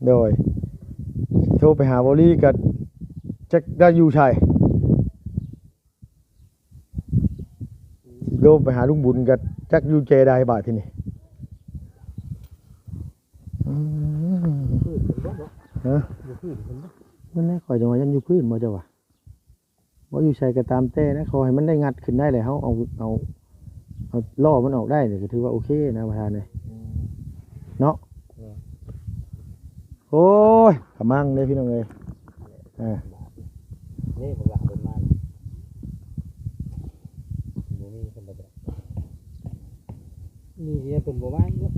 ໂດຍ ໂທໄປຫາເບົາຫຼີກໍຈັກລະຢູ່ໃສ ຊິໂທໄປຫາລຸງບຸນກໍຈັກຢູ່ແຈໃດບາດທີນີ້. ອືມ ຢູ່ພື້ນເພິ່ນບໍ່ເນາະ? ຮະ? ຢູ່ພື້ນເພິ່ນບໍ່? ນັ້ນແຫຼະ ຂ້ອຍຈັ່ງວ່າຍັງຢູ່ພື້ນບໍ່ເຈົ້າວ່າ? ບໍ່ຢູ່ໃສກໍຕາມແຕ່ນະ ຂໍໃຫ້ມັນໄດ້ງັດຂຶ້ນໄດ້ແຫຼະ ເຮົາເອົາ ເອົາ ເອົາລໍ້ມັນອອກໄດ້ນີ້ກໍຖືວ່າໂອເຄນະ ປະທານເອີຍ ອືມ ເນາະ. ແມ່ນ ໂອ້ຍ ກະມັງເດ້ພີ່ນ້ອງເອີຍ ອ່າ ນີ້ບັກຫຼ້າເພິ່ນມາ ບໍ່ມີເພິ່ນບໍ່ໄດ້ ມີເພິ່ນບໍ່ມາເນາະ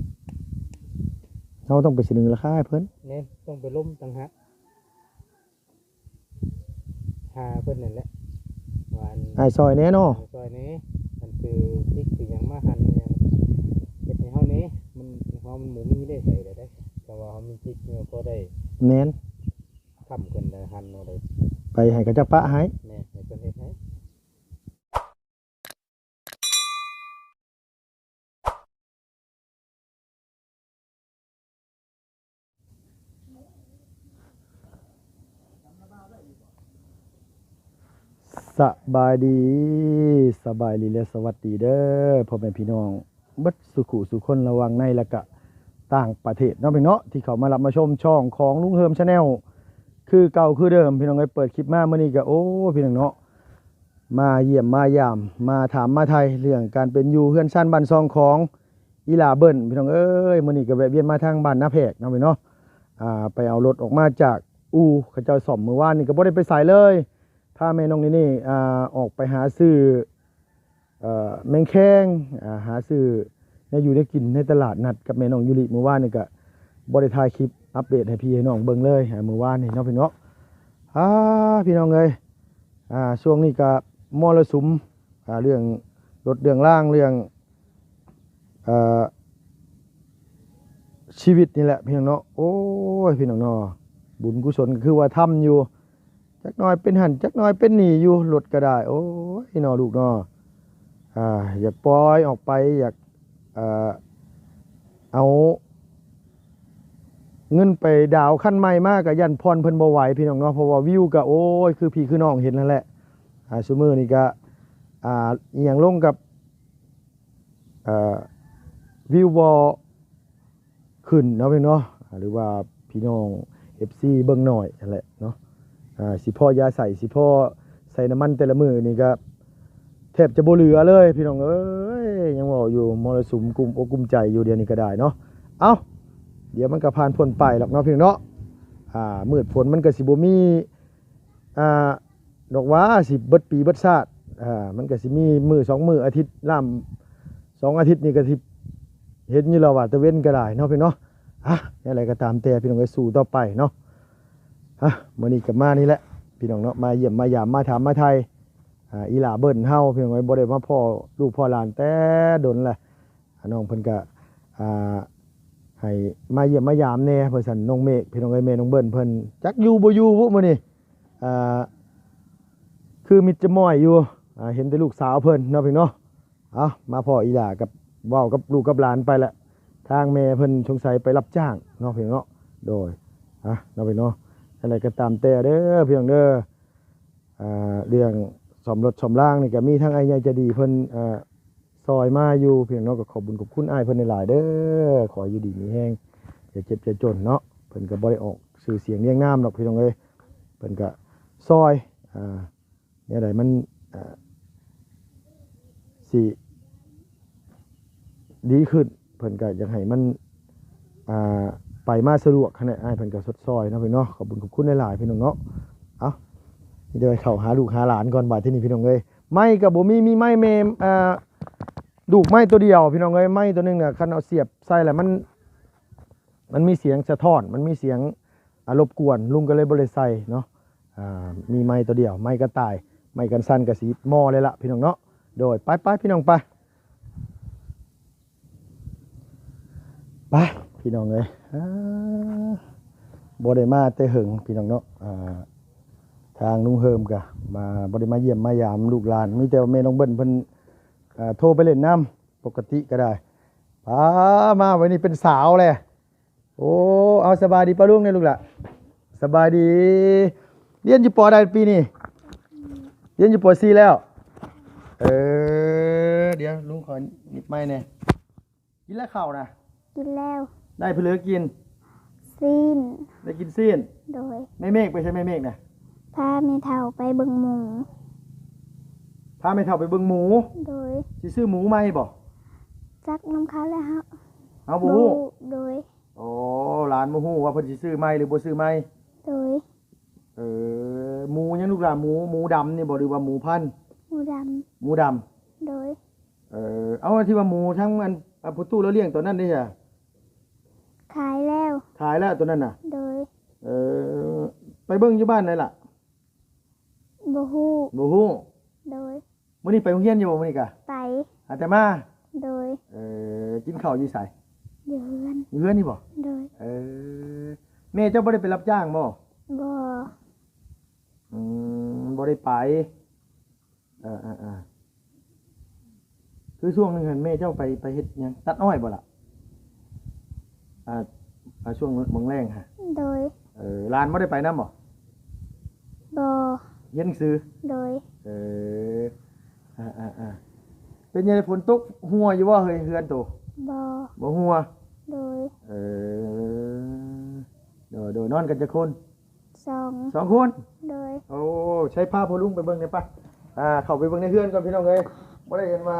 ເຮົາຕ້ອງໄປສະເໜີລາຄາໃຫ້ເພິ່ນ ແມ່ນ ຕ້ອງໄປລົມຕ່າງຫາກ. ຫາເພິ່ນນັ້ນແຫຼະ ວ່າອັນ ອ້າຍຊ່ອຍແດ່ເນາະ ອ້າຍຊ່ອຍແດ່ ອັນຄືຈິກຄືຫຍັງມາຫັນຫຍັງ ເຮັດໃຫ້ເຮົາແດ່ ມັນ ເຮົາມັນບໍ່ມີໄດ້ໃຊ້ແລ້ວເດ້ ແຕ່ວ່າເຮົາມີຈິກເຮົາກໍໄດ້ ແມ່ນ ຄ້ຳຂຶ້ນໄດ້ຫັນເຮົາໄດ້ ໄປໃຫ້ເຂົາເຈົ້າປະໃຫ້ ແມ່ນ ໃຫ້ເພິ່ນເຮັດໃຫ້. ສະບາຍດີ ສະບາຍດີ ແລະ ສະຫວັດດີເດີ ພໍ່ແມ່ພີ່ນ້ອງເບິດສູ່ຄູ່ສູ່ຄົນ ລະຫວ່າງໃນ ແລະ ກະຕ່າງປະເທດເນາະ ພີ່ນ້ອງເນາະ ທີ່ເຂົ້າມາຮັບມາຊົມຊ່ອງຂອງລຸງເຮີມ Channel ຄືເກົ່າຄືເດີມ ພີ່ນ້ອງເອີຍ. ເປີດຄລິບມາມື້ນີ້ກະ ໂອ້ ພີ່ນ້ອງເນາະ ມາຢ້ຽມມາຢາມ ມາຖາມມາໄຖ່ເລື່ອງການເປັນຢູ່ເຮືອນຊານບ້ານຊ່ອງຂອງອີ່ຫຼ້າເບິ່ນ ພີ່ນ້ອງເອີຍ. ມື້ນີ້ກໍແວະວຽນມາທາງບ້ານນາແພກເນາະ ພີ່ນ້ອງເນາະ ອ່າ ໄປເອົາລົດອອກມາຈາກອູ່ເຂົາເຈົ້າສ້ອມ ມື້ວານນີ້ກໍບໍ່ໄດ້ໄປໃສເລີຍ ພາແມ່ນ້ອງນີ່ນີ່ ອ່າ ອອກໄປຫາຊື້ ເອີ ແມງແຄງ ອ່າ ຫາຊື້ແນວຢູ່ແນວກິນໃນຕະຫຼາດນັດກັບແມ່ນ້ອງຢູລິ. ມື້ວານນີ້ກໍບໍ່ໄດ້ຖ່າຍຄລິບອັບເດດໃຫ້ພີ່ໃຫ້ນ້ອງເບິ່ງເລີຍ ອ່າ ມື້ວານນີ້ເນາະ ພີ່ນ້ອງເນາະ. ອ່າ ພີ່ນ້ອງເອີຍ ອ່າ ຊ່ວງນີ້ກໍມໍລະສຸມ ອ່າ ເລື່ອງລົດເລື່ອງລາງ ເລື່ອງ ເອີ ຊີວິດນີ້ແຫຼະ ພີ່ນ້ອງເນາະ. ໂອ້ຍ ພີ່ນ້ອງເນາະ ບຸນກຸສົນກໍຄືວ່າທຳຢູ່ ຈັກໜ້ອຍເປັນຫັ້ນ ຈັກໜ້ອຍເປັນນີ້ຢູ່ ລົດກໍໄດ້. ໂອ້ຍເນາະ ລູກເນາະ ອ່າ ຢາກປ່ອຍອອກໄປ ຢາກ ເອີ ເອົາເງິນໄປດາວຄັນໃໝ່ມາ ກໍຢ້ານຜ່ອນເພິ່ນບໍ່ໄຫວ ພີ່ນ້ອງເນາະ. ເພາະວ່າວິວກໍ ໂອ້ຍ ຄືພີ່ຄືນ້ອງເຫັນຫັ້ນແຫຼະ ອ່າ ຊຸມື້ນີ້ກໍ ອ່າ ອີ່ຫຍັງລົງກັບ ເອີ ວິວບໍ່ຂຶ້ນເນາະ ພີ່ນ້ອງເນາະ ຫຼືວ່າພີ່ນ້ອງເອັຟຊີເບິ່ງໜ້ອຍຫັ້ນແຫຼະເນາະ. ອ່າ ຊິພໍຢາໃສ່ ຊິພໍໃສ່ນ້ຳມັນແຕ່ລະມື້ນີ້ກໍແທບຈະບໍ່ເຫຼືອເລີຍ ພີ່ນ້ອງເອີຍ. ຍັງເວົ້າຢູ່ ມໍລະສຸມກຸ້ມອົກກຸ້ມໃຈຢູ່ ດຽວນີ້ກໍໄດ້ເນາະ. ເອົ້າ ດຽວມັນກໍຜ່ານພົ້ນໄປດອກເນາະ ພີ່ນ້ອງເນາະ. ອ່າ ມືດຝົນມັນກໍຊິບໍ່ມີ ອ່າ ດອກວ່າຊິເບິດປີເບິດຊາດ ອ່າ ມັນກໍຊິມີມື້ສອງມື້ ອາທິດລາມສອງອາທິດນີ້ກໍຊິເຫັນຢູ່ແລ້ວວ່າຕາເວັນກໍໄດ້ເນາະ ພີ່ນ້ອງເນາະ. ອ່ະ ແນວໃດກໍຕາມແຕ່ ພີ່ນ້ອງເອີຍ ສູ້ຕໍ່ໄປເນາະ. ອ່ະ ມື້ນີ້ກໍມານີ້ແຫຼະ ພີ່ນ້ອງເນາະ ມາຢ້ຽມມາຢາມ ມາຖາມມາໄຖ່ ອ່າ ອີ່ຫຼ້າເບິ່ນເຮົາ ພີ່ນ້ອງເອີຍ ບໍ່ໄດ້ມາພໍ້ລູກພໍ້ຫຼານແຕ່ດົນແຫຼະ. ອ່າ ນ້ອງເພິ່ນກະ ອ່າ ໃຫ້ມາຢ້ຽມມາຢາມແດ່ວ່າຊັ້ນ ນ້ອງເມກ ພີ່ນ້ອງເອີຍ ແມ່ນ້ອງເບິ້ນເພິ່ນ ຈັກຢູ່ບໍ່ຢູ່ບຸມື້ນີ້ ອ່າ ຄືມິດຈະມ້ອຍຢູ່ ອ່າ ເຫັນແຕ່ລູກສາວເພິ່ນເນາະ ພີ່ນ້ອງເນາະ. ເອົາ ມາພໍ້ອີ່ຫຼ້າກັບ ເວົ້າກັບລູກກັບຫຼານໄປລະ ທາງແມ່ເພິ່ນສົງໄສໄປຮັບຈ້າງເນາະ ພີ່ນ້ອງເນາະ. ໂດຍ ອ່າ ເນາະ ພີ່ນ້ອງເນາະ ຈັ່ງໃດກໍຕາມແຕ່ເດີ ພີ່ນ້ອງເດີ. ອ່າ ເລື່ອງສ້ອມລົດສ້ອມລາງນີ້ກໍມີທັງອ້າຍໃຫຍ່ໃຈດີເພິ່ນ ອ່າ ຊ່ອຍມາຢູ່ ພີ່ນ້ອງເນາະ. ກໍຂອບບຸນຂອບຄຸນອ້າຍເພິ່ນຫຼາຍໆເດີ ຂໍໃຫ້ຢູ່ດີມີແຮງ ຢ່າເຈັບຢ່າຈົນເນາະ. ເພິ່ນກໍບໍ່ໄດ້ອອກຊື່ສຽງລຽງນາມດອກ ພີ່ນ້ອງເອີຍ ເພິ່ນກໍຊ່ອຍ ອ່າ ແນວໃດມັນ ອ່າ ຊິ ດີຂຶ້ນ ເພິ່ນກໍຢາກໃຫ້ມັນ ອ່າ ໄປມາສະດວກຫັ້ນແຫຼະ ອ້າຍເພິ່ນກໍຊົດຊ່ອຍເນາະ ພີ່ນ້ອງເນາະ. ຂອບບຸນຂອບຄຸນຫຼາຍໆ ພີ່ນ້ອງເນາະ. ເອົ້າ ດຽວໄປເຂົ້າຫາລູກຫາຫຼານກ່ອນບາດທີນີ້ ພີ່ນ້ອງເອີຍ. ໄມ້ກໍບໍ່ມີ ມີໄມ້ແມ່ ອ່າ ລູກໄມ້ຕົວດຽວ ພີ່ນ້ອງເອີຍ. ໄມ້ຕົວໜຶ່ງນະ ຄັນເອົາສຽບໃສ່ແລ້ວມັນ ມັນມີສຽງສະທ້ອນ ມັນມີສຽງ ອ່າ ລົບກວນ ລຸງກໍເລີຍບໍ່ໄດ້ໃສ່ເນາະ. ອ່າ ມີໄມ້ຕົວດຽວ ໄມ້ກັນຕາຍ ໄມ້ກັນສັ່ນກໍຊິໝໍ່ເລີຍລະ ພີ່ນ້ອງເນາະ. ໂດຍ ໄປໆ ພີ່ນ້ອງ ໄປ ໄປ ພີ່ນ້ອງເອີຍ. ອ່າ ບໍ່ໄດ້ມາແຕ່ເຫິງ ພີ່ນ້ອງເນາະ. ອ່າ ທາງລຸງເຮີມກໍມາ ບໍ່ໄດ້ມາຢ້ຽມມາຢາມລູກຫຼານ ມີແຕ່ວ່າແມ່ນ້ອງເບິ້ນເພິ່ນ ອ່າ ໂທໄປຫຼິ້ນນຳ ປົກກະຕິກໍໄດ້ ປາ ມາໄວ້ນີ້ເປັນສາວແລ້ວ. ໂອ້ ເອົາ ສະບາຍດີປ້າລຸງແດ່ລູກຫຼ້າ. ສະບາຍດີ. ຮຽນຢູ່ ປໍ ໃດປີນີ້? ຮຽນຢູ່ ປໍ ສີ່ ແລ້ວ. ເອີ ດຽວລຸງຂໍຫຍິບໄມແດ່. ກິນແລ້ວເຂົ້ານະ? ກິນແລ້ວ. ໄດ້ເຜືອກິນ? ຊີ້ນ. ໄດ້ກິນຊີ້ນ? ໂດຍ. ແມ່ເມກໄປໃສແມ່ເມກນະ? ພາແມ່ເຖົ້າໄປເບິ່ງໝູ. ພາແມ່ເຖົ້າໄປເບິ່ງໝູ? ໂດຍ. ຊິຊື້ໝູໃໝ່ບໍ່? ຈັກນຳເຂົາແຫຼະ ເຮົາ ເຮົາບໍ່ຮູ້. ໂດຍ. ໂອ້ ຫຼານບໍ່ຮູ້ວ່າເພິ່ນຊິຊື້ໃໝ່ຫຼືບໍ່ຊື້ໃໝ່. ໂດຍ. ເອີ ໝູຫຍັງລູກຫຼ້າ? ໝູ ໝູດຳນີ້ບໍ່ ຫຼືວ່າໝູພັນ? ໝູດຳ. ໝູດຳ. ໂດຍ. ເອີ ເອົາ ທີ່ວ່າໝູທາງອັນ ອາ ພໍ່ຕູ້ລາວລ້ຽງຕອນນັ້ນເດ້ຫະ? ຂາຍແລ້ວ. ຂາຍແລ້ວຕອນນັ້ນນະ? ໂດຍ. ເອີ ໄປເບິ່ງຢູ່ບ້ານໃດລະ? ບໍ່ຮູ້. ບໍ່ຮູ້. ໂດຍ. ມື້ນີ້ໄປໂຮງຮຽນຢູ່ບໍ່ມື້ນີ້ກະ? ໄປ. ຫາແຕ່ມາ? ໂດຍ. ເອີ ກິນເຂົ້າຢູ່ໃສ? ຢູ່ເຮືອນ. ຢູ່ເຮືອນນີ້ບໍ່? ໂດຍ. ເອີ ແມ່ເຈົ້າບໍ່ໄດ້ໄປຮັບຈ້າງບໍ່? ບໍ່. ອືມ ບໍ່ໄດ້ໄປ. ເອີໆໆ ຄືຊ່ວງໜຶ່ງຫັ້ນແມ່ເຈົ້າໄປ ໄປເຮັດຫຍັງ ຕັດອ້ອຍບໍ່ລະ? ອາ ອາ ຊ່ວງເບິ່ງແລ້ງຫະ? ໂດຍ. ເອີ ຫຼານບໍ່ໄດ້ໄປນຳບໍ່? ບໍ່. ຮຽນໜັງສື? ໂດຍ. ເອີ ອາໆໆ ເປັນຈັ່ງໃດ ຝົນຕົກຮົ່ວຢູ່ບໍ່ເຮີຍ ເຮືອນໂຕ? ບໍ່. ບໍ່ຮົ່ວ? ໂດຍ. ເອີ ໂດຍໆ ນອນກັນຈັກຄົນ? ສອງ. ສອງຄົນ? ໂດຍ. ໂອ້ ໃຊ້ພາພໍ່ລຸງໄປເບິ່ງແດ່ປະ. ອ່າ ເຂົ້າໄປເບິ່ງໃນເຮືອນກ່ອນພີ່ນ້ອງເອີຍ. ບໍ່ໄດ້ເຫັນວ່າ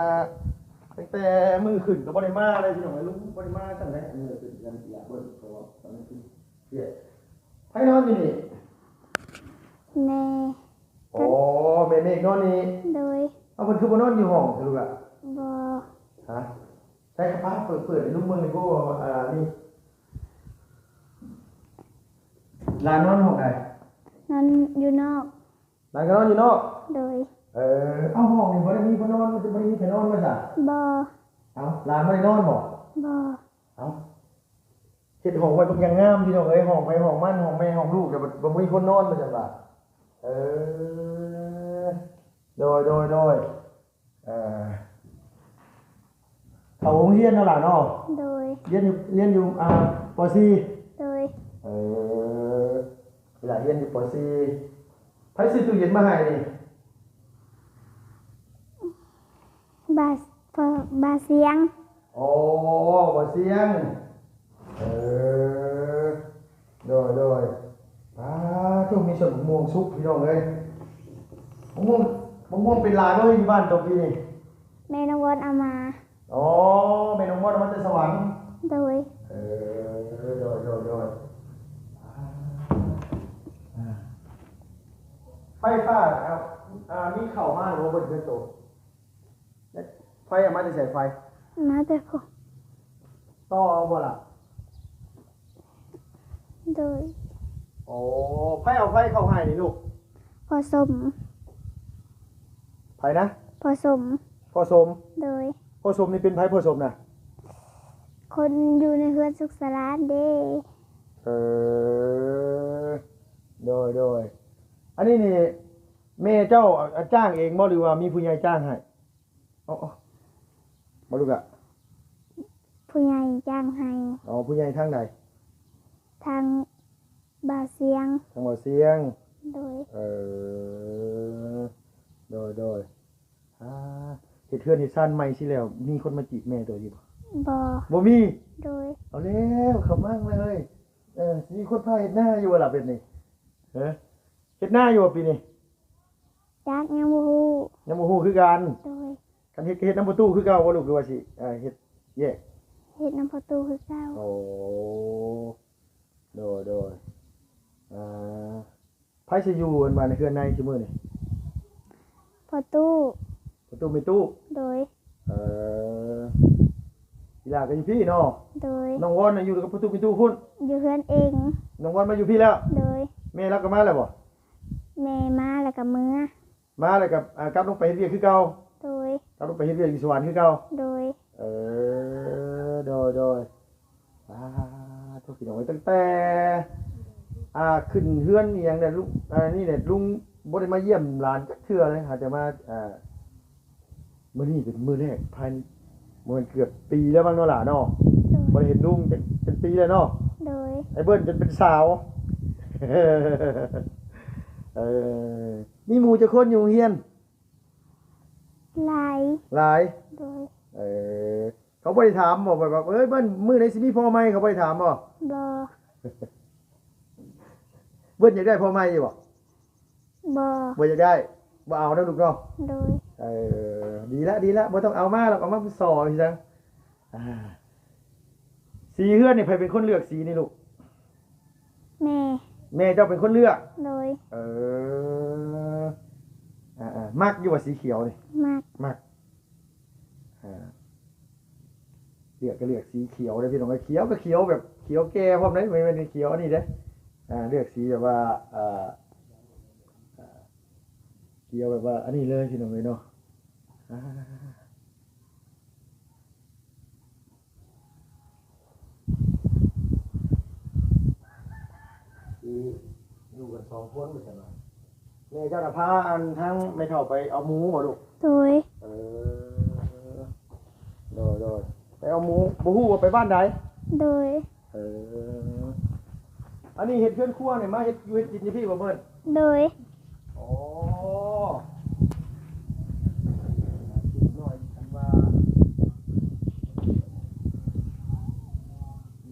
ຕັ້ງແຕ່ມື້ຂຶ້ນກໍບໍ່ໄດ້ມາເລີຍພີ່ນ້ອງເອີຍ. ລຸງບໍ່ໄດ້ມາຊັ້ນແຫຼະ. ເອີ ເປັນຫຍັງຊິຢາກເບິ່ງ ເພາະວ່າຕອນນີ້ຄືເວຍກ. ໃຜນອນຢູ່ນີ້? ແມ່. ໂອ້ ແມ່ເມກນອນນີ້? ໂດຍ. ເອົາ ເພິ່ນຄືບໍ່ນອນຢູ່ຫ້ອງຊະລູກລະ? ບໍ່. ຮະ? ໃສ່ຜ້າຜ້າເປີດໆ ໃຫ້ລຸງເບິ່ງແດ່ບໍ່ ວ່າ ອ່າ ນີ້ ຫຼານນອນຫ້ອງໃດ? ນອນຢູ່ນອກ. ຫຼານກໍນອນຢູ່ນອກ? ໂດຍ. ເອີ ເອົາ ຫ້ອງນີ້ບໍ່ໄດ້ມີຄົນນອນ ບໍ່ໄດ້ມີໃຜນອນບໍ່ຊະ? ບໍ່. ເອົາ ຫຼານບໍ່ໄດ້ນອນບໍ່? ບໍ່. ເອົາ ເຮັດຫ້ອງໄວ້ບັກຢ່າງງາມ ພີ່ນ້ອງເອີຍ ຫ້ອງໃຜຫ້ອງມັນ ຫ້ອງແມ່ຫ້ອງລູກ ແຕ່ບໍ່ມີຄົນນອນວ່າຊັ້ນວ່າ. ເອີ ໂດຍໆໆ. ເອີ ເຂົ້າໂຮງຮຽນແລ້ວຫຼະເນາະ? ໂດຍ. ຮຽນຢູ່ ຮຽນຢູ່ ອ່າ ປໍສີ່? ໂດຍ. ເອີ ເວລາຮຽນຢູ່ປໍສີ່ ໃຜຊື້ຕູ້ເຢັນມາໃຫ້ນີ້? ບາ ພໍ່ ບາສຽງ. ອໍ ບາສຽງ. ເອີ ໂດຍໆ. ປາໂທ້ ມີສວນໝາກມ່ວງສຸກ ພີ່ນ້ອງເອີຍ. ໝາກມ່ວງ ໝາກມ່ວງເປັນຫຼາຍບໍ່ຢູ່ບ້ານໂຕປີນີ້? ແມ່ນ້ອງວອນເອົາມາ. ອໍ ແມ່ນ້ອງວອນເອົາມາແຕ່ສະຫວັນ? ໂດຍ. ເອີ ໂດຍໆໆ. ອ່າ ໄຟຟ້າ ອ່າ ມີເຂົ້າມາບໍ່ເບິດເຮືອນໂຕ? ໄຟເອົາມາແຕ່ໃສໄຟ? ມາແຕ່ພຸ້ນ. ຕໍ່ເອົາບໍ່ລະ? ໂດຍ. ໂອ້ ໃຜເອົາໄຟເຂົ້າໃຫ້ນີ້ລູກ? ພໍ່ສົມ. ໃຜນະ? ພໍ່ສົມ. ພໍ່ສົມ. ໂດຍ. ພໍ່ສົມນີ້ເປັນໃຜ ພໍ່ສົມນະ? ຄົນຢູ່ໃນເຮືອນສຸກສະຫຼານເດ້. ເອີ ໂດຍໆ. ອັນນີ້ນີ້ແມ່ເຈົ້າ ອາ ຈ້າງເອງບໍ່ ຫຼືວ່າມີຜູ້ໃຫຍ່ຈ້າງໃຫ້? ອໍ ບໍ່ລູກລະ? ຜູ້ໃຫຍ່ຈ້າງໃຫ້. ອໍ ຜູ້ໃຫຍ່ທາງໃດ? ທາງບ່າວຊຽງ. ທາງບ່າວຊຽງ. ໂດຍ. ເອີ ໂດຍໆ. ອ່າ ເຮັດເຮືອນເຮັດຊານໃໝ່ຊິແລ້ວ ມີຄົນມາຈີບແມ່ໂຕຢູ່ບໍ່? ບໍ່. ບໍ່ມີ? ໂດຍ. ເອົາແລ້ວ ເຂົ້າມາເລີຍ. ເອີ ຊິມີຄົນພາເຮັດນາຢູ່ບໍ່ລະເປັດນີ້? ເອີ ເຮັດນາຢູ່ບໍ່ປີນີ້? ຈັກ ຍັງບໍ່ຮູ້. ຍັງບໍ່ຮູ້ຄືກັນ. ໂດຍ. ຄັນເຮັດ ເຮັດນຳພໍ່ຕູ້ຄືເກົ່າບໍ່ລູກ ຫຼືວ່າຊິ ເອີ ເຮັດແຍກ? ເຮັດນຳພໍ່ຕູ້ຄືເກົ່າ. ໂອ້ ໂດຍໆ. ອ່າ ໃຜຊິຢູ່ອັນວ່າໃນເຮືອນໃນຊຸມື້ນີ້? ພໍ່ຕູ້. ພໍ່ຕູ້ແມ່ຕູ້? ໂດຍ. ເອີ ອີຫຼ້າກໍຢູ່ພີ້ເນາະ? ໂດຍ. ນ້ອງວອນນະຢູ່ກັບພໍ່ຕູ້ແມ່ຕູ້ພຸ້ນ? ຢູ່ເຮືອນເອງ. ນ້ອງວອນມາຢູ່ພີ້ແລ້ວ? ໂດຍ. ແມ່ລາວກໍມາແລ້ວບໍ່? ແມ່ມາແລ້ວກໍເມືອ. ມາແລ້ວກໍ ອ່າ ກັບລົງໄປເຮັດວຽກຄືເກົ່າ? ໂດຍ. ກັບລົງໄປເຮັດວຽກຢູ່ສະຫວັນຄືເກົ່າ? ໂດຍ. ເອີ ໂດຍໆ. ອ່າ ໂທ້ ພີ່ນ້ອງເອີຍ ຕັ້ງແຕ່ ອ່າ ຂຶ້ນເຮືອນອີ່ຫຍັງແຫຼະ ລຸງ ອັນນີ້ແຫຼະ ລຸງບໍ່ໄດ້ມາຢ້ຽມຫຼານຈັກເທື່ອເລີຍ ຫາແຕ່ມາ ອ່າ ມື້ນີ້ເປັນມື້ແລກ ພາຍ ບໍ່ແມ່ນເກືອບປີແລ້ວມັ້ງເນາະຫຼ້າເນາະ? ໂດຍ. ບໍ່ໄດ້ເຫັນລຸງຈັກ ຈັກປີແລ້ວເນາະ? ໂດຍ ໄອ້ເບິ່ນຈົນເປັນສາວ. ເອີ ມີໝູ່ຈັກຄົນຢູ່ໂຮງຮຽນ? ຫຼາຍ ຫຼາຍ. ໂດຍ ເອີ ເຂົາບໍ່ໄດ້ຖາມບໍ່ ແບບວ່າ ເອີຍ ເບິ່ນ ມື້ໃດຊິມີຜົວໃໝ່? ເຂົາບໍ່ໄດ້ຖາມບໍ່? ບໍ່. ເບິ່ນຢາກໄດ້ຜົວໃໝ່ຢູ່ບໍ່? ບໍ່ ບໍ່ຢາກໄດ້. ບໍ່ເອົາເນາະລູກເນາະ. ໂດຍ ເອີ ດີລະ ດີລະ ບໍ່ຕ້ອງເອົາມາດອກ ເອົາມາເປັນສໍ່ຊື່ໆ. ອ່າ ສີເຮືອນນີ້ໃຜເປັນຄົນເລືອກສີນີ້ລູກ? ແມ່ ແມ່ເຈົ້າເປັນຄົນເລືອກ? ໂດຍ ເອີ ອ່າໆ ມັກຢູ່ບໍ່ສີຂຽວນີ້? ມັກ ມັກ. ອ່າ ເລືອກກໍເລືອກສີຂຽວເດີ້ພີ່ນ້ອງເອີຍ. ຂຽວກໍຂຽວແບບຂຽວແກ່ພ້ອມເດ້ ບໍ່ແມ່ນຂຽວອັນນີ້ເດ້. ອ່າ ເລືອກສີແບບວ່າ ເອີ ອ່າ ຂຽວແບບວ່າອັນນີ້ເລີຍພີ່ນ້ອງເອີຍເນາະ. ອ່າ ຄືຢູ່ກັນສອງຄົນວ່າຊັ້ນວ່າ. ແມ່ເຈົ້ານະພາອັນທາງແມ່ເຖົ້າໄປເອົາໝູບໍ່ລູກ? ໂດຍ ເອີ ໂດຍໆ ໄປເອົາໝູ ບໍ່ຮູ້ວ່າໄປບ້ານໃດ? ໂດຍ ເອີ ອັນນີ້ເຮັດເຮືອນຄົວນີ້ມາເຮັດຢູ່ເຮັດກິນຢູ່ພີ້ບໍ່ເບິ່ນ? ໂດຍ ໂອ້ ເດັກນ້ອຍຄັນວ່າ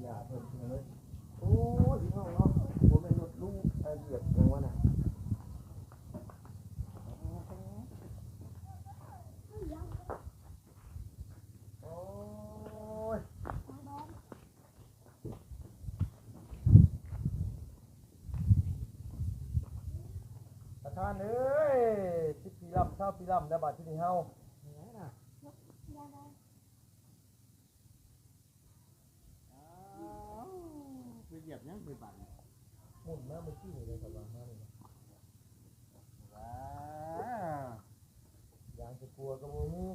ຢ່າເພິ່ນເລີຍ. ໂອ້ຍ ພີ່ນ້ອງເນາະ ບໍ່ແມ່ນລົດລຸງ ເອີ ຢຽບຫຍັງວະນະ? ໂອ້ຍ ປະທານເອີຍ ສິບປີລຳ ຊາວປີລຳແລ້ວ ບາດທີນີ້ເຮົາ ອ້າວ ໄປຢຽບຫຍັງໄປບາດນີ້? ໝຸນມາເມື່ອກີ້ນີ້ເດ້ ຂ້ອຍວ່າມານີ້ນະ. ວ້າ ຢາງຊິກົວກໍບໍ່ມີ.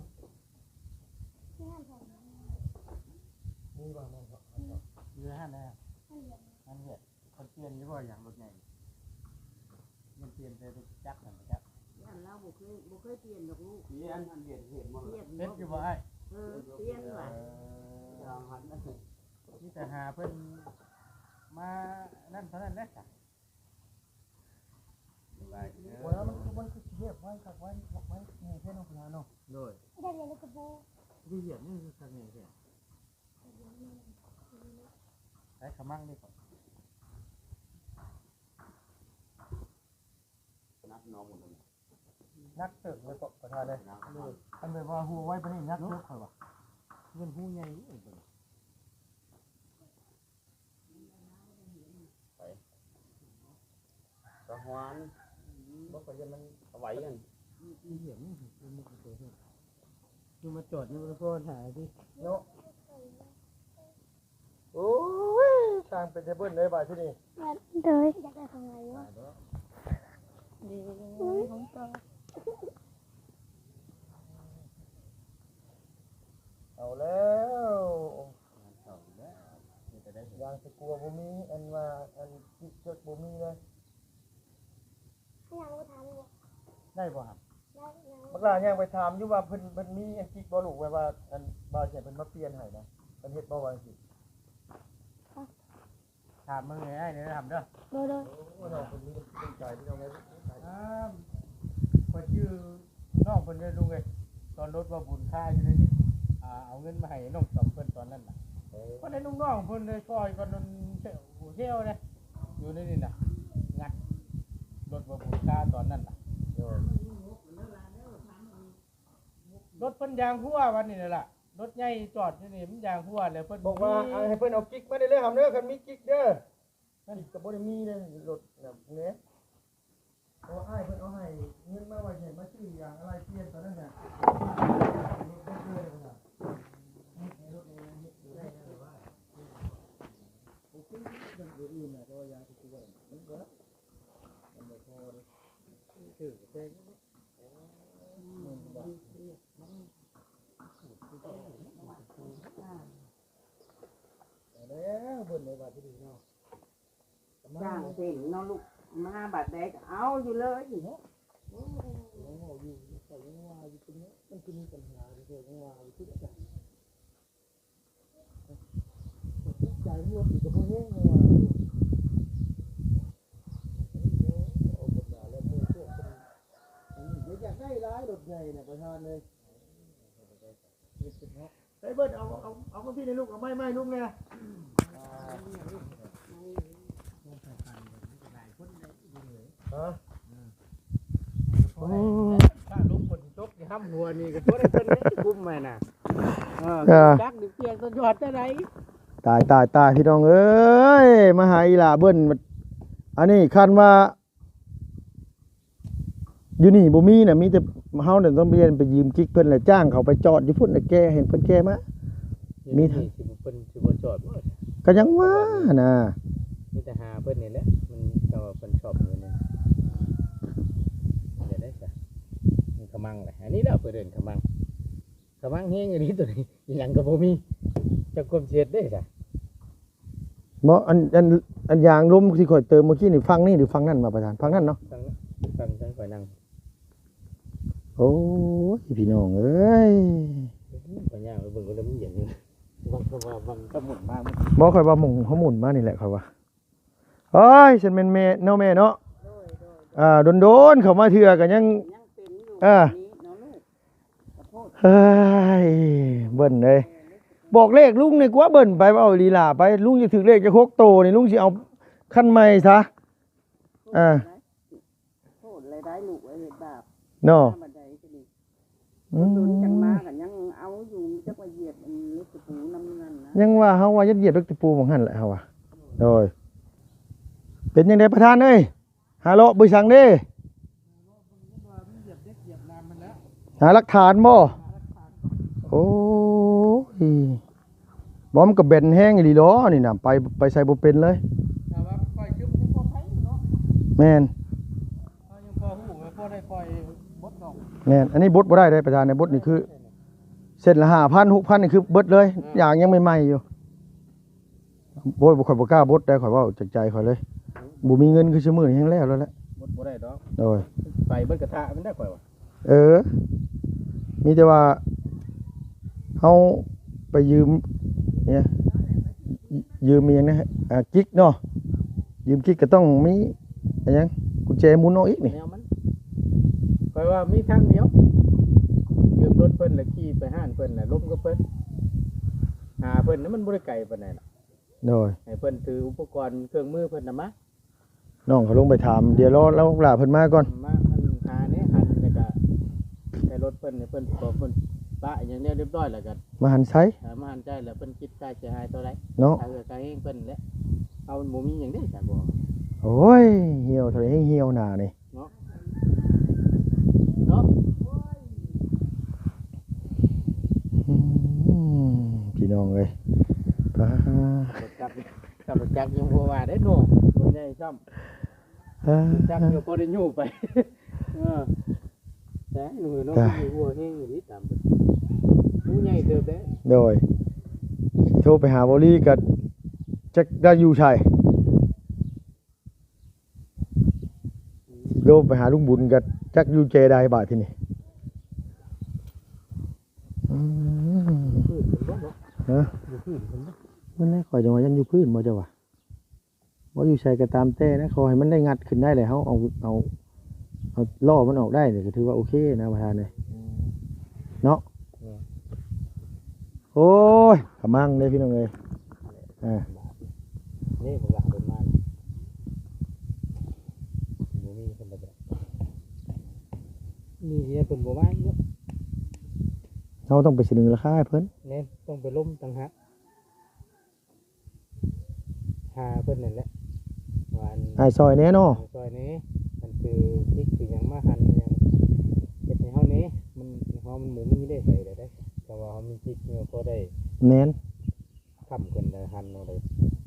ມີບໍ່? ມັນກໍ ມັນກໍ ຢູ່ຫັ້ນແຫຼະ ຫັ້ນວຽດ. ມັນວຽດ ເພິ່ນປ່ຽນຢູ່ບໍ່ ຢາງລົດໃຫຍ່? ມັນປ່ຽນໃສ່ລົດຈັກຫັ້ນຈັກ. ຢ້ານລາວບໍ່ເຄີຍ ບໍ່ເຄີຍປ່ຽນດອກລູກ. ນີ້ອັນ ອັນວຽດເຫັນບໍ່? ວຽດ ເຮັດຢູ່ບໍ່ອ້າຍ? ເອີ ປ່ຽນວ່າ. ເອີ ມີແຕ່ຫາເພິ່ນມານັ້ນເທົ່ານັ້ນແຫຼະ. ໂອ້ຍ ມັນ ມັນຄືຊິຮຽບໄວຄັກໄວ ໄວນີ້ແທ້ເນາະ ເນາະ. ໂດຍ ຄືຮຽບນີ້ຄືຄັກນີ້ແທ້. ໃສ່ຂະມັງນີ້ກ່ອນ. ໜັກເຕີບເລີຍເກາະປະທານເອີຍ. ຄັນແບບວ່າຮູໄວປານນີ້ໜັກເຕີບຂ້ອຍວ່າ. ເງິນຮູໃຫຍ່ເອີຍ. ໄປ ກະຫວານ ບໍ່ ກະຢ້ານມັນເອົາໄວ້ຫັ້ນ. ໂອ້ຍ ຊ່າງເປັນແຕ່ເບິ່ນເລີຍບາດທີນີ້. ໂດຍ ຢາກໄດ້ຂອງຫຼາຍຢູ່. ເອົາແລ້ວ ງານເຂົ້າອີກແລ້ວ ເຮັດຈັ່ງໃດ? ຢາງຊິກົວບໍ່ມີ ອັນວ່າ ອັນຈິກຈົດບໍ່ມີເລີຍ. ໄດ້ບໍ່ຫຳ? ບັກຫຼ້າຍ່າງໄປຖາມຢູ່ວ່າເພິ່ນ ເພິ່ນມີອັນຈິກບໍ່ລູກ ແບບວ່າ ອັນບ່າວໃຫ້ເພິ່ນມາປ່ຽນໃຫ້ນະ ເພິ່ນເຮັດບໍ່ວ່າຈັ່ງຊີ້? ຖາມເບິ່ງໃຫ້ອ້າຍແດ່ເດີຫຳເດີ. ໂດຍ ໂດຍ. ໂອ້ຍ ນ້ອງເພິ່ນມີນ້ຳໃຈພີ່ນ້ອງເອີຍ. ອ່າ ຂ້ອຍຈື່ນ້ອງເພິ່ນເດ້ລຸງເອີຍ ຕອນລົດວ່າບຸນຄາຢູ່ໃນນີ້ ອ່າ ເອົາເງິນມາໃຫ້ນ້ອງຈອມເພິ່ນຕອນນັ້ນນະ. ເອີ ເພິ່ນໃຫ້ລູກນ້ອງເພິ່ນໄດ້ຊ່ອຍກັນນັ້ນ ໂອ້ ແຖວເດ້ ຢູ່ໃນນີ້ນະ ງັດລົດວ່າບຸນຄາຕອນນັ້ນນະ. ໂດຍ. ລົດເພິ່ນຢາງຮົ່ວວັນນີ້ແຫຼະ ລົດໃຫຍ່ຈອດຢູ່ນີ້ມັນຢາງຮົ່ວແລ້ວ ເພິ່ນບອກວ່າ ໃຫ້ເພິ່ນເອົາກິກມາໄດ້ເລີຍຫຳເດີ ຄັນມີກິກເດີ. ກິກກໍບໍ່ໄດ້ມີເດ້ ລົດນະເນາະ. ເພາະວ່າອ້າຍເພິ່ນເອົາໃຫ້ເງິນມາໄວ້ໃຫ້ມາຊື້ຢາງອາໄຫຼ່ປ່ຽນຕອນນັ້ນນະ. ແລ້ວເພິ່ນໄດ້ວ່າທີ່ດີເນາະ ຈ້າງເສັງເນາະລູກ ມາບາດໃດກໍເອົາຢູ່ເລີຍເນາະ. ໂອ້ ຍັງເວົ້າຢູ່ ຂ້ອຍຍັງວ່າຢູ່ ເປັນຫຍັງມັນຄືມີບັນຫາ ຂ້ອຍຍັງວ່າຢູ່ຄືກັນ. ໃຈມັນລົດອີກກໍບໍ່ແຮງເນາະ ໄປເບິດ ເອົາ ເອົາ ເອົາມາພີ້ໃຫ້ລູກ ເອົາໄມ້ມາໃຫ້ລຸງແດ່. ໂອ້ ຖ້າລົມຝົນຕົກນີ້ຫ້ຳຫົວນີ້ກໍບໍ່ໄດ້ເພິ່ນເດ້ ກຸມໄວ້ນະ. ເອີ ເອີ ຈັກນີ້ປຽກຕະຍອດຈັ່ງໃດ. ຕາຍ ຕາຍ ຕາຍ ພີ່ນ້ອງເອີຍ ມາຫາອີ່ຫຼ້າເບິ່ນ. ອັນນີ້ຄັນວ່າຢູ່ນີ້ບໍ່ມີນະ ມີແຕ່ເຮົານັ້ນຕ້ອງໄປ ໄປຢືມກິກເພິ່ນ ແລ້ວຈ້າງເຂົາໄປຈອດຢູ່ພຸ້ນ ແລ້ວແກ່ໃຫ້ເພິ່ນແກ່ມາ. ມີ ນີ້ຊິ ເພິ່ນຊິບໍ່ຈອດບໍ່? ກໍຍັງວ່ານະ ມີແຕ່ຫາເພິ່ນນີ້ແຫຼະ ມັນ ແຕ່ວ່າເພິ່ນຊອບຢູ່ນີ້ ເຮັດໄດ້ຊະ. ມັນຂະມັງແຫຼະ ອັນນີ້ແຫຼະເພິ່ນເອີ້ນຂະມັງ ຂະມັງແຮງອີ່ຫຼີໂຕນີ້ ອີ່ຫຍັງກໍບໍ່ມີ ຈັກຄວາມຊິເຮັດໄດ້ຊະ. ບໍ່ ອັນ ອັນ ອັນຢາງລົມທີ່ຂ້ອຍເຕີມເມື່ອກີ້ນີ້ ຝັ່ງນີ້ຫຼືຝັ່ງນັ້ນວະປະທານ? ຝັ່ງນັ້ນເນາະ ຝັ່ງ ຝັ່ງທາງຂ້ອຍນັ່ງ. ໂອ້ຍ ພີ່ນ້ອງເອີຍ ຂ້ອຍຍ່າງໄປເບິ່ງກໍເລີ່ມເຢັນ ບາງຄົນວ່າບາງກະໝຸນມາ ບໍ່ ຂ້ອຍວ່າໝຸນ ເຮົາໝຸນມານີ້ແຫຼະ ຂ້ອຍວ່າ. ໂອ້ຍ ຊັ້ນແມ່ນແມ່ເນາະ ແມ່ເນາະ. ໂດຍ ໂດຍ ໂດຍ ອ່າ ດົນໆເຂົ້າມາເທື່ອກໍຍັງ ຍັງເປັນຢູ່ ເອີ ແບບນີ້ເນາະລູກ ຂໍໂທດ. ເຮີ້ຍ ເບິ່ນເອີຍ ບອກເລກລຸງນີ້ກວ່າ ເບິ່ນໄປ ເວົ້າອີ່ຫຼີຫຼ້າໄປ ລຸງຈະຖືກເລກຈັກຫົກໂຕນີ້ ລຸງຊິເອົາຄັນໃໝ່ຊະ. ອ່າ ໂທດຫຼາຍ ໄດ້ລູກເອີຍ ເຮັດບາບເນາະ ທຳມະດາກໍດີ. ອືມ ດົນໆຈັ່ງມາກໍຍັງເອົາຢູ່ ຈັກວ່າຢຽບອັນເຫຼັກຕະປູນຳນັ້ນນະ ຍັງວ່າເຮົາວ່າຢາກຢຽບເຫຼັກຕະປູໝ່ອງຫັ້ນແຫຼະ ເຮົາວ່າ. ໂດຍ ເປັນຈັ່ງໃດປະທານເອີຍ? ຫາເລາະເບິ່ງສັງເດ້ ຫາຫຼັກຖານບໍ່? ໂອ້ຍ ບໍ່ ມັນກໍແບນແຮງອີ່ຫຼີຫຼໍນີ້ນະ ໄປ ໄປໃສບໍ່ເປັນເລີຍ. ແຕ່ວ່າມັນປ່ອຍຄືມັນຍັງພໍໄຄຢູ່ເນາະ. ແມ່ນ ເຮົາຍັງພໍຮູ້ ພໍໄດ້ປ່ອຍບົດອອກ. ແມ່ນ ອັນນີ້ບົດບໍ່ໄດ້ເດ້ປະທານ ໃນບົດນີ້ຄືເສັ້ນລະຫ້າພັນ ຫົກພັນ ນີ້ຄືເບິດເລີຍ. ເອີ ຢາງຍັງໃໝ່ໆຢູ່. ໂອ້ຍ ຂ້ອຍບໍ່ກ້າບົດໄດ໋ ຂ້ອຍເວົ້າຈາກໃຈຂ້ອຍເລີຍ. ບໍ່ມີເງິນຄືຊຸມື້ນີ້ແຮງແລ້ວແລ້ວແຫຼະ ບົດບໍ່ໄດ້ດອກ. ໂດຍ ໄປເບິດກະທະມັນໄດ້ ຂ້ອຍວ່າ. ເອີ ມີແຕ່ວ່າເຮົາໄປຢືມ ຫຍັງ ຢືມອີ່ຫຍັງນະ ອ່າ ກິກເນາະ ຢືມກິກກໍຕ້ອງມີ ຫຍັງ ກຸນແຈໝູນອອກອີກນີ້ ແນວມັນ. ຂ້ອຍວ່າມີທາງດຽວ ຢືມລົດເພິ່ນ ແລ້ວຂີ່ໄປຮ້ານເພິ່ນ ແລ້ວລົມກັບເພິ່ນ ຫາເພິ່ນນະ ມັນບໍ່ໄດ້ໄກປານໃດ. ໂດຍ ໃຫ້ເພິ່ນຖືອຸປະກອນເຄື່ອງມືເພິ່ນນຳມາ. ນ້ອງເຂົາລົງໄປຖາມ ດຽວລໍ ລໍຫຼ້າເພິ່ນມາກ່ອນ ມາ ອັນ ຫາແດ່ ຫັນ ແລ້ວກະໃສ່ລົດເພິ່ນ ໃຫ້ເພິ່ນ ບອກເພິ່ນປະຫຍັງແນວຮຽບຮ້ອຍ ແລ້ວກະມາຫັນໃສ່ ເອີ ມາຫັນໃສ່ ແລ້ວເພິ່ນຄິດຄ່າເສຍຫາຍເທົ່າໃດເນາະ ຄ່າເຫື່ອຄ່າແຮງເພິ່ນແຫຼະ. ເຮົາມັນບໍ່ມີຫຍັງເດ້ ສານບໍ່. ໂອ້ຍ ຫ່ຽວເທົ່າໃດ ຫ່ຽວໜ້ານີ້ ເນາະ ເນາະ ອືມ ພີ່ນ້ອງເອີຍ ປາ ລົດຈັກ ຄັນລົດຈັກຍັງບໍ່ວ່າເດ້ເນາະ ລົດໃຫຍ່ຊ້ຳ ເອີ ຈັກຍັງພໍໄດ້ຍູ້ໄປ. ເອີ ແຕ່ໜູນ້ອງ ຕາຍ ຫົວແຮງອີ່ຫຼີ ຕາມເບິ່ງ ໜູໃຫຍ່ເຕີບເດ້. ໂດຍ ໂທໄປຫາບໍ່ລີກໍຈັກໄດ້ຢູ່ໃສ. ໂທໄປຫາລຸງບຸນກໍຈັກຢູ່ແຈໃດບາດທີນີ້. ອືມ ຢູ່ພື້ນເພິ່ນບໍ່ເນາະ? ຮະ? ຢູ່ພື້ນເພິ່ນບໍ່? ມັນແຫຼະ ຂ້ອຍຈັ່ງວ່າຢ້ານຢູ່ພື້ນບໍ່ ເຈົ້າວ່າ ບໍ່ຢູ່ໃສກໍຕາມແຕ່ນະ ຂໍໃຫ້ມັນໄດ້ງັດຂຶ້ນໄດ້ແຫຼະ ເຮົາເອົາ ເອົາ ເອົາລໍ້ມັນອອກໄດ້ນີ້ ກໍຖືວ່າໂອເຄນະ ປະທານເອີຍ ອືມ ເນາະ. ແມ່ນ ໂອ້ຍ ກະມັງເດ້ພີ່ນ້ອງເອີຍ ອ່າ ນີ້ບັກຫຼ້າເພິ່ນມາ ບໍ່ມີເພິ່ນບໍ່ໄດ້ ມີເພິ່ນບໍ່ມາເນາະ. ເຮົາຕ້ອງໄປສະເໜີລາຄາໃຫ້ເພິ່ນ ແມ່ນ ຕ້ອງໄປລົມຕ່າງຫາກ ຫາເພິ່ນນັ້ນແຫຼະ ວ່າອັນ ໃຫ້ຊ່ອຍແດ່ເນາະ ໃຫ້ຊ່ອຍແດ່ ອັນຄືຈິກຄືຫຍັງມາຫັນຫຍັງ ເຮັດໃຫ້ເຮົາແດ່ ມັນ ເຮົາມັນບໍ່ມີໄດ້ໃສ່ໄດ້ ແຕ່ວ່າເຮົາມີຈິກນີ້ພໍໄດ້ ແມ່ນ ຄ້ຳຂຶ້ນໄດ້ຫັນເອົາໄດ້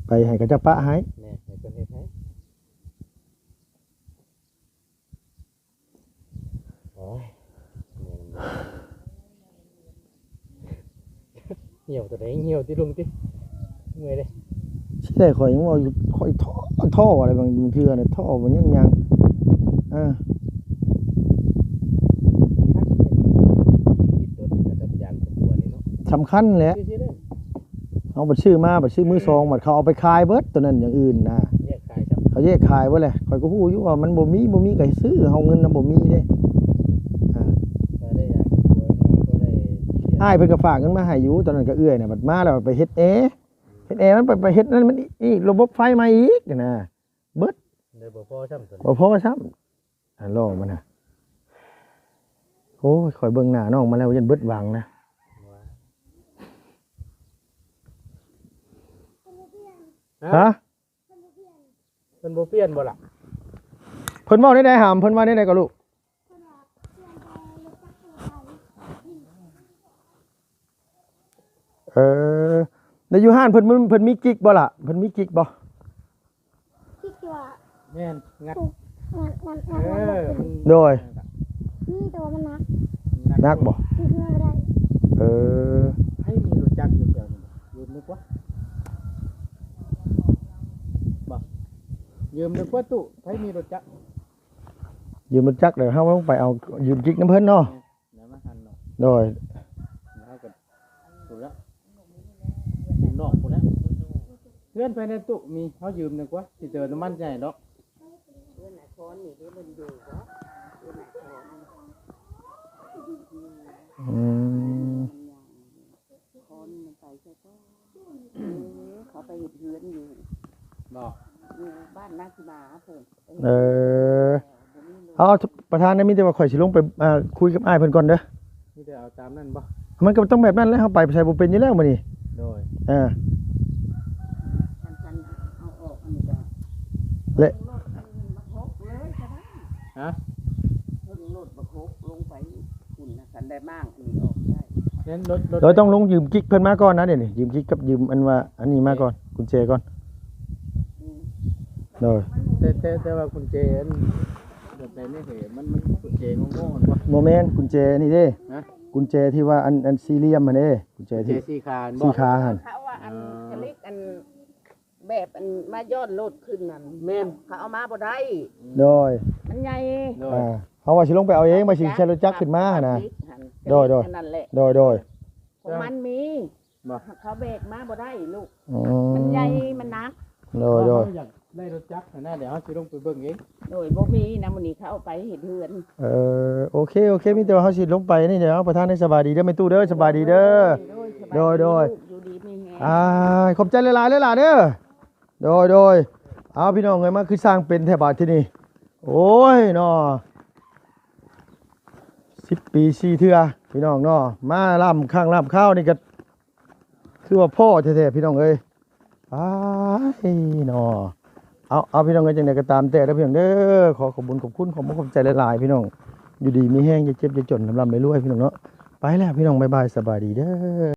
ໄປໃຫ້ເຂົາເຈົ້າປະໃຫ້ ແມ່ນ ໃຫ້ເພິ່ນເຮັດໃຫ້. ໂອ້ຍ ຫ່ຽວຕົວໃດ ຫ່ຽວຕິລຸງຕິ ເມື່ອຍເດ້. ຊິໄດ້ ຂ້ອຍຍັງເວົ້າຢູ່ ຂ້ອຍທໍ້ ທໍ້ອະໄລບາງເທື່ອນະ ທໍ້ບໍ່ຍັງຫຍັງ ເອີ ສຳຄັນແຫຼະ. ເຮົາບັດຊື້ມາ ບັດຊື້ມືສອງ ບັດເຂົາເອົາໄປຂາຍເບິດ ໂຕນັ້ນຢ່າງອື່ນນະ ແຍກຂາຍຊະ ເຂົາແຍກຂາຍເບິດແຫຼະ. ຂ້ອຍກໍຮູ້ຢູ່ວ່າມັນບໍ່ມີ ບໍ່ມີກໍໃຫ້ຊື້ ເຮົາເງິນນຳບໍ່ມີເດ້ ອ່າ ກໍໄດ້ຢ່າງ ອ້າຍເພິ່ນກໍຝາກເງິນມາໃຫ້ຢູ່ ຕອນນັ້ນກໍເອື້ອຍນະ ບັດມາແລ້ວໄປເຮັດແອ ເຮັດແອມັນໄປ ໄປເຮັດນັ້ນມັນອີກ ລະບົບໄຟໃໝ່ອີກນະ ເບິດ ໄດ້ບໍ່ພໍຊ້ຳຕົວນີ້ ບໍ່ພໍຊ້ຳ ອັນລໍ້ມັນນະ. ໂອ້ຍ ຂ້ອຍເບິ່ງໜ້ານ້ອງມາແລ້ວຢ້ານເບິດຫວັງນະ. ຮະ? ເພິ່ນບໍ່ປ່ຽນບໍ່ລະ? ເພິ່ນເວົ້າແນວໃດຫາມ? ເພິ່ນວ່າແນວໃດກໍລູກ? ເອີ ແລ້ວຢູ່ຮ້ານເພິ່ນ ເພິ່ນ ເພິ່ນມີກິກບໍ່ລະ? ເພິ່ນມີກິກບໍ່? ຄິດວ່າ ແມ່ນ ງັດ งัດ ງັດ ງັດ ເອີ ມັນ ໂດຍ ມີແຕ່ວ່າມັນໜັກ ໜັກບໍ່? ເຮັດເຮືອນບໍ່ໄດ້ ເອີ ໃຜມີລົດຈັກຢູ່ແຖວນີ້ ຢືມໜ້ອຍກວ່າ ບໍ່ ຢືມໜ້ອຍກວ່າຕູ້ ໃຜມີລົດຈັກ ຢືມລົດຈັກ ແລ້ວເຮົາລົງໄປເອົາ ຢືມກິກນຳເພິ່ນເນາະ ແລ້ວມາຫັ້ນເນາະ ໂດຍ ເຮົາກໍ ພຸ້ນແລ້ວ ນອກພຸ້ນແລ້ວ ເຮືອນໃຜໃນຕູ້ມີ ເຮົາຢືມໜ້ອຍກວ່າ ຊິເຕີມນ້ຳມັນໃສ່ດອກ ເຮືອນນາຄອນນີ້ເດ້ ມັນຢູ່ບໍ່ ເຮືອນນາຄອນ ອືມ ຄອນມັນໄປໃສກໍ ເອີ ເຂົາໄປເຮັດເຮືອນຢູ່ ບໍ່ ຢູ່ບ້ານນາຊິມາເພິ່ນ ເອີ ເອົາ ປະທານ ມີແຕ່ວ່າຂ້ອຍຊິລົງໄປ ອ່າ ຄຸຍກັບອ້າຍເພິ່ນກ່ອນເດີ ມີແຕ່ເອົາຕາມນັ້ນບໍ່? ມັນກໍຕ້ອງແບບນັ້ນແຫຼະ ເຮົາໄປໃສບໍ່ເປັນຢູ່ແລ້ວມື້ນີ້ ໂດຍ ເອີ ຄັນ ຄັນເອົາອອກອັນນີ້ກໍ ແລະ ລົງລົດບັກຫົກເລີຍກໍໄດ້ ຮະ? ລົງລົດບັກຫົກລົງໄປພຸ້ນນະ ຄັນໄດ້ມ້າງອັນນີ້ອອກໄດ້ ແມ່ນລົດ ລົດ ໂດຍ ຕ້ອງລົງຢືມກິກເພິ່ນມາກ່ອນນະ ດຽວນີ້ ຢືມກິກກັບຢືມອັນວ່າອັນນີ້ມາກ່ອນ ກຸນແຈກ່ອນ ອືມ ໂດຍ ແຕ່ ແຕ່ ແຕ່ວ່າກຸນແຈອັນ ແບບໃດນີ້ເຫ ມັນ ມັນກຸນແຈງງໆ ມັນບໍ່ ບໍ່ແມ່ນ ກຸນແຈນີ້ເດ້ ຮະ? ກຸນແຈທີ່ວ່າອັນ ອັນສີ່ຫຼ່ຽມຫັ້ນເດ້ ກຸນແຈທີ່ ສີ່ຂາຫັ້ນບໍ່? ສີ່ຂາຫັ້ນ ເຂົາວ່າອັນ ເອີ ກະລິກອັນ ແບບອັນມາຍ້ອນລົດຂຶ້ນນັ້ນ ແມ່ນ ເຂົາເອົາມາບໍ່ໄດ້ ໂດຍ ມັນໃຫຍ່ ໂດຍ ອ່າ ເຮົາວ່າຊິລົງໄປເອົາເອງ ວ່າຊິໃຊ້ລົດຈັກຂຶ້ນມາຫັ້ນນະ ໂດຍ ໂດຍ ອັນນັ້ນແຫຼະ ໂດຍ ໂດຍ ຂອງມັນມີ ບໍ່ ເຂົາແບກມາບໍ່ໄດ້ລູກ ອືມ ມັນໃຫຍ່ ມັນໜັກ ໂດຍ ໂດຍ ເຮົາຢາກໄດ້ລົດຈັກຫັ້ນນະ ດຽວເຮົາຊິລົງໄປເບິ່ງເອງ ໂດຍ ບໍ່ມີນະ ມື້ນີ້ເຂົາເອົາໄປເຮັດເຮືອນ ເອີ ໂອເຄ ໂອເຄ ມີແຕ່ວ່າເຮົາຊິລົງໄປນີ້ ດຽວເຮົາ ປະທານ ໃຫ້ສະບາຍດີເດີ ແມ່ຕູ້ເດີ ສະບາຍດີເດີ ໂດຍ ໂດຍ ຢູ່ດີມີແຮງ ອ່າ ຂອບໃຈຫຼາຍໆ ເດີຫຼາເດີ ໂດຍ ໂດຍ ເອົາ ພີ່ນ້ອງເອີຍ ມາຄືສ້າງເປັນແທ້ບາດທີນີ້ ໂອ້ຍເນາະ ສິບປີສີ່ເທື່ອ ພີ່ນ້ອງເນາະ ມາລ້ຳຄັ້ງລ້ຳຄາວນີ້ກໍ ຄືວ່າພໍ້ແທ້ໆ ພີ່ນ້ອງເອີຍ ອ້າຍເນາະ ເອົາ ເອົາ ພີ່ນ້ອງເອີຍ ຈັ່ງໃດກໍຕາມແຕ່ເດີ ພີ່ນ້ອງເດີ ຂໍຂອບບຸນຂອບຄຸນ ຂອບມຸກຂອບໃຈຫຼາຍໆ ພີ່ນ້ອງ ຢູ່ດີມີແຮງ ຢ່າເຈັບຢ່າຈົນ ລ່ຳໆລວຍໆ ພີ່ນ້ອງເນາະ ໄປແລ້ວ ພີ່ນ້ອງ ບາຍບາຍ ສະບາຍດີເດີ.